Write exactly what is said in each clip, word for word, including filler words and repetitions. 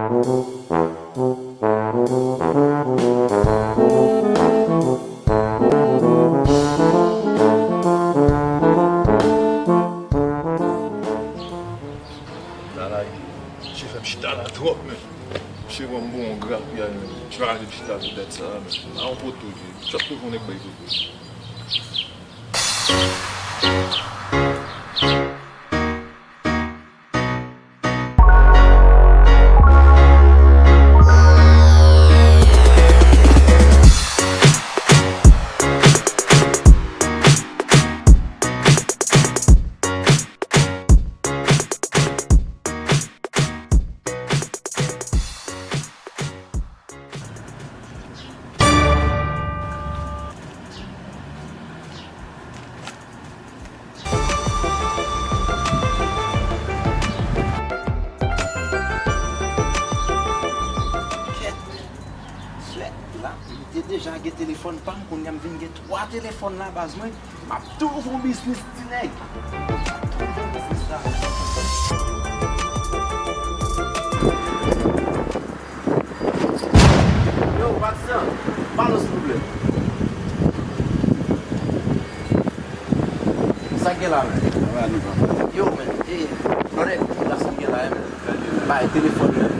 Misye fè m chita la twòp, men. Misye ban m bon grapyay, men. Misye pa ka fè m chita pou tèt sa, men. A yon poto, je. Chak tou fè yon nèg bay poto. Kèt, men. Swèt la, m te deja gen telefòn pa m, kounye a m vin gen twa telefòn la, baz mwen. M ap tou fè yon biznis, ti nèg. M ap tou fè yon biznis la. Yo, patizan, pale silvouplè. Sa k gen la, men? Yo, men, e, brother, la sa k gen la, men? Bay telefòn, men.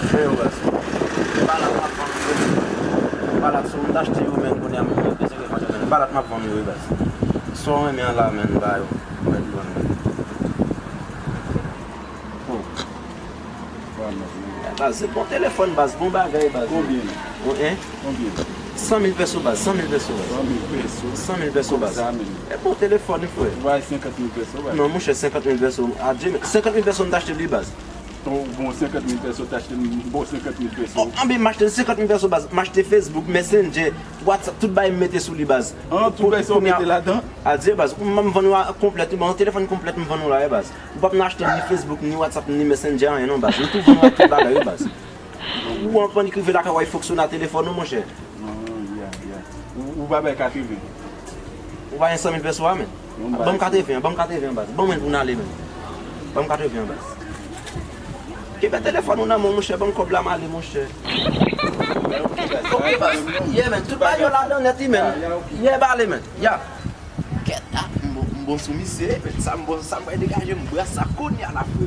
Frè yo, baz. Balat m ap vann yo. Balat sa m t achte yo, men, kounye a m bezwen revann yo, men. Balat m ap vann yo, wi, baz. Sa w renmen an la, men, ba yo. Mwen di vann, men. Oh. Baz, se bon telefòn, baz, bon bagay, baz. Konbyen? Bon, en? Konbyen? San mil pèso, baz, san mil pèso, baz. San mil pèso? San mil pèso, baz. Kòb sa menm. E bon telefòn, wi, frè. Ou bay senkant mil pèso, baz. Non, monchè, senkant mil pèso. Adye, men senkant mil pèso m t achte li, baz. Ou bon senkant mil pèso, w t achte l, bon senkant mil pèso. Oh, anben, m achte l senkant mil pèso, baz. M achte Facebook, Messenger, WhatsApp, tout bagay m mete sou li, baz. An, tout bagay sa w mete ladan? Adye, baz. M, m vann ou a konplèt, wi, bon, telefòn konplèt m vann ou la, wi, baz. Ou p ap nan achte ni Facebook, ni WhatsApp, ni Messenger, anyen non, baz. M tou vann ou tout bagay, wi, baz. Ou anprann ki rive lakay w, w a fonksyone a telefòn ou, monchè. Ou, ou pa bay katreven? Ou pa gen san mil pèso a, men? Ban m katreven an, ban m katreven an, baz. Ban mwen pou n ale, men. Ban m katreven an, baz. Kenbe telefòn ou nan men w, monchè, ban m kòb la, m ale, monchè. Ok, baz. Yeah, men. Tout bagay yo ladan nèt, wi, men. Yeah, ba ale, men. Ya. Kèt, ah, m bon, m bon sou misye, men sa m bon, sa m bay degaje, m bras sa kounye a la, frè.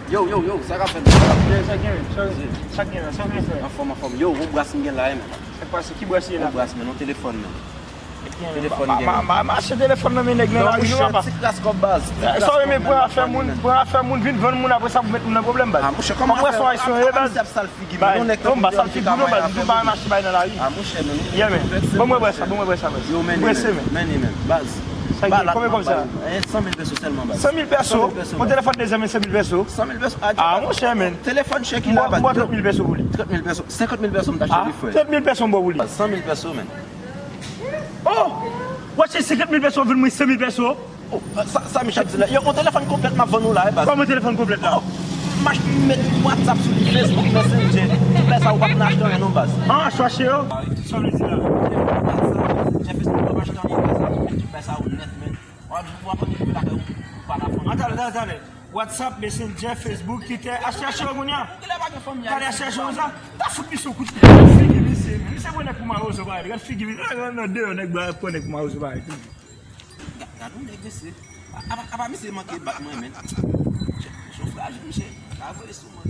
Yo, yo, yo, sa k ap fèt? Sa k gen, sa k gen, sa k gen, sa k gen, frè? Anfòm, anfòm. Yo, yon bras m gen la, men. Sa k pase? Ki bras ye la? Yon bras, men, yon telefòn, men. Telefòn gen. Ma, ma, ma, mache telefòn nan men nèg nan lari yo, papa. Ti kras kòb, baz. Sa w renmen pran afè moun, pran afè moun, vin vann moun, apre sa pou met moun nan pwoblèm, baz. Ah, monchè, kòman afè, afè, afè, afè ap sal figi m? Bay, non, nèg tankou m pa sal figi w non, baz, m tou pa renmen achte bagay nan lari. Ah, monchè, men nou. Yeah, men. Ban mwen bras sa, ban mwen bras sa, baz. Yo, men, men, men, baz. Sa gen, konbyen kòb sa? Eh, san mil pèso sèlman, baz. San mil pèso? San mil pèso, baz. Yon telefòn dezyèm men san mil pèso? San mil pèso. Ah, monchè, men. Telefòn chèki la, baz. M ba w trant mil pèso pou li. Trant mil pèso. Senkant mil pèso m t achte li, frè. Trant mil pèso m ba w pou li. San mil pèso, men. Oh! W achte senkant mil pèso, w vann mwen san mil pèso? Oh, sa, sa Mich ap di la. Yo, yon telefòn konplèt m ap vann ou la, wi, baz. Kòman telefòn konplèt la? Oh, m ach-, m met WhatsApp sou li, Facebook, Messenger. Tout bagay sa ou p ap nan achte anyen non, baz. Ah, chache yo? Sa w vle di la? WhatsApp, Messenger, Facebook, w ap achte anyen, baz. Tout bagay sa ou nèt, men. W ap, w ap antre lakay ou, ou pa nan fon. Atann, atann, atann. WhatsApp, Messenger, Facebook, Twitter, al chèche yo kounye a. Gade, al chèche yo sa. Ta fout misye yon kout figi misye, men. Misye pran nèg pou mawozo parèy. Gade figi misye. Nan, nan deyò nèg ba pran nèg pou mawozo parèy. Ga-, gade yon nèg mesye. A, apa, apa misye manke bat mwen, men. Choflaj, misye. Pa voye sou mwen.